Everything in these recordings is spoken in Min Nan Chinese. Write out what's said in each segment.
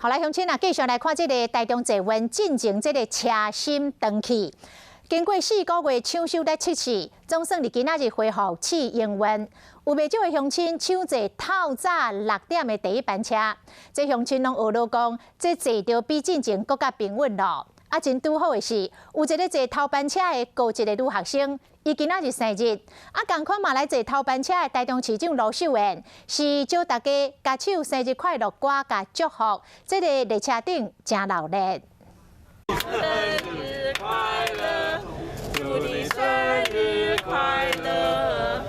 好來，鄉親啊，繼續來看這个台中捷運進前這个車芯斷去。經過4個月搶修來測試，總算佇今仔日恢復試營運。有袂少的鄉親搶坐透早6點的第一班車，這鄉親攏學囉講，這坐著比進前閣較平穩咯。啊，真拄好的是，有一个坐頭班車的高一的女學生，伊今仔日生日，啊，仝款嘛來坐頭班車的台中市長盧秀燕，是招大家共唱生日快樂歌，共祝福。這个列車頂誠鬧熱。生日快樂，祝你生日快樂。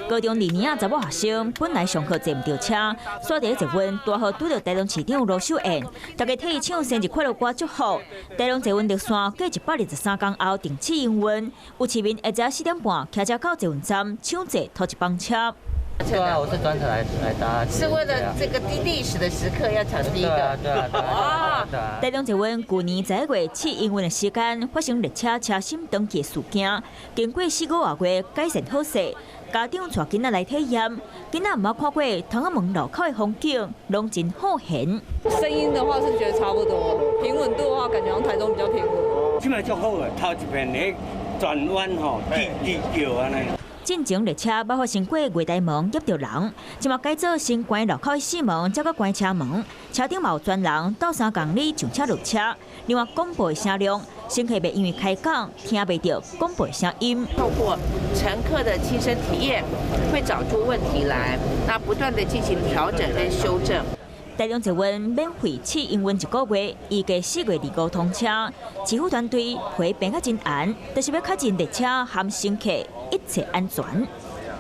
高中二年仔查某學生本來上課坐毋著車，煞佇咧捷運拄好拄著台中市長盧秀燕，大家替伊唱生日快樂歌祝福。台中捷運熱線過123工後停試營運，有市民下晝4點半騎車到捷運站搶坐頭一班車。對啊，我是專程來搭。是為了這個歷史的時刻要搶第一個。對啊，對啊，對啊。對啊。台中捷運舊年11月試營運的時間，發生列車車芯斷去事件，經過4個外月改善好勢，家長帶囡仔來體驗，囡仔毋捌看過窗仔門路口的風景，攏真好玄。聲音的話是覺得差不多，平穩度的話感覺像台中比較平穩。這擺足好的，頭一遍咧轉彎吼，吱吱叫按呢。進前列車捌發生過月台門夾著人，這馬改做先關路口的四門，才閣關車門。車頂嘛有專人鬥相共你上車落車。另外廣播的聲量，乘客袂因為開講聽袂著廣播的聲音。透過乘客的親身體驗，會找出問題來，那不斷的進行調整跟修正。台中捷運免費試營運一個月，預計4月25通車。市府團隊皮繃甲真嚴，就是欲確認列車含乘客一切安全。